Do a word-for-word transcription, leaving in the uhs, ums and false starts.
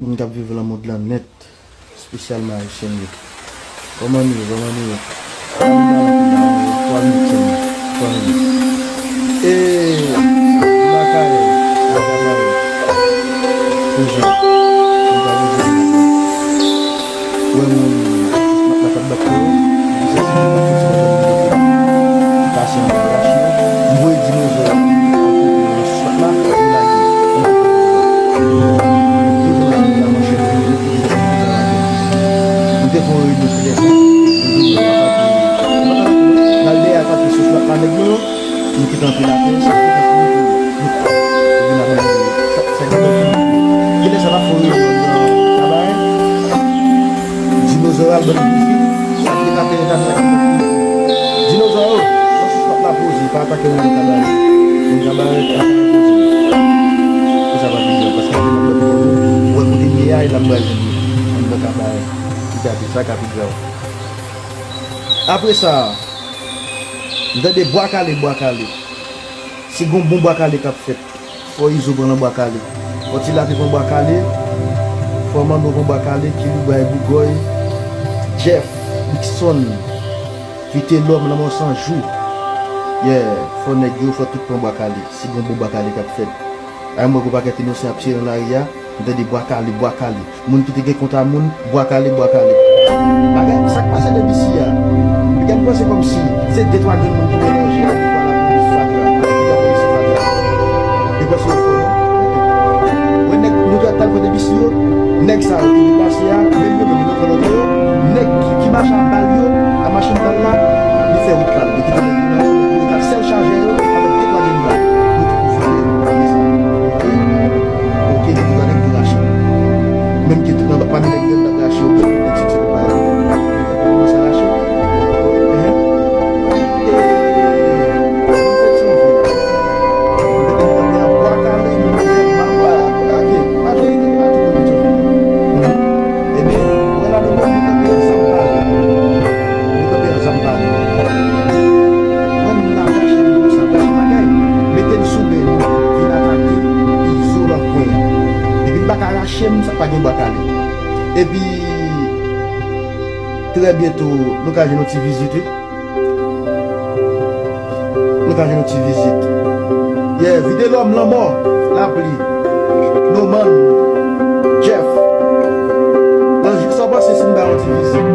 Moun k ap viv nan mond lan nèt, espesyalman Ayisyen yo. Kòman nou ye? Kòman nou ye? Twa minit sèlman. Twa minit. E, lakay, lakay, toujou. Mwen pa bezwen wè moun, m ap bat pou yo. Mwen se si mwen pa fè sa, mwen pa fè sa. Mwen pase anba rache. Mwen voye dinozò yo. Mwen kote yo nan sou sòt la, yo lage. Toujou la, la manchèt, mwen te fè yon reyinyon pou lè sa. Mwen vin nan pati, nan dèyè pati sou sòt la, nèg yo, mwen kite anpil atè, sa, mwen vin nan manje. Sa, sa, kilè sa va fè yon reyinyon nan kabarè? Dinozò a, bann grifi, sa te ka fè eta sa ki dinozò yo, nan sou sòt la poze, pa atake moun kabarè. Moun kabarè, pa atake moun. Pou sa pa pi grav, paske ou wè kote m ye a, e la m pral jwenn li. Anndan kabarè. Ki ka pi, sa ka pi grav. Apre sa, m tande bwa kale, bwa kale. Si gon bon bwa kale k ap fèt, fò Izo pran nan bwa kale. Fò Ti Lape pran bwa kale. Fò Manno pran bwa kale. Kilibray, Bougòy, Jeff, Nixon, Vitelòm, Lanmò San Jou. Yeah, fò nèg yo, fò tout pran bwa kale. Si gon bon bwa kale k ap fèt. Ay, m wè gon pakèt inosan ap tire nan lari a. M tande bwa kale, bwa kale. Moun ki te gen kont a moun, bwa kale, bwa kale. Bagay, sa k pase nan D C a? Piga m panse kòmsi se de twa grenn moun ki melanje a, ki pran lapolis fatra, ki pran polis fatra. Yo panse yo fò, non? Wè nèg, nou t al pran nan D C yo, nèg sa yo ki deplase a, menm yo menm, yo nan kòlòn yo, nèg ki, ki mache ak bal yo, ak machin bal la, li fè wout pa l, li kite nèg yo nan, yo t al sèl chaje yo, avèk de twa grenn bal, yo tou pou frape, yo frape sa. Ok, li di pa nèg ki rache. Menm ki tout nan pa nèg grenn nan rache, ou byen nèg sou ti pa yo. Li kòmanse rache. Ehe. E, bwa kale, mwen, mwen, mwen, ok, majorite a tout moun sou. Ebyen, mwen la devan, mwen kanpe ansanm pa yo. Mwen kanpe ansanm pa yo. Mwen, m nan rache, m sa rache bagay. Mete l sou men nou, vin atake Izo nan kwen an. Depi l pa ka rache m, sa pa gen bwa kale. Epi, trè byento, nou ka jwenn yon ti vizit, wi. Nou ka jwenn yon ti vizit. Yeah, Vitelòm, Lanmò, Lapli, Noman, Jeff. Nan jou sa w panse si m ba yon ti vizit.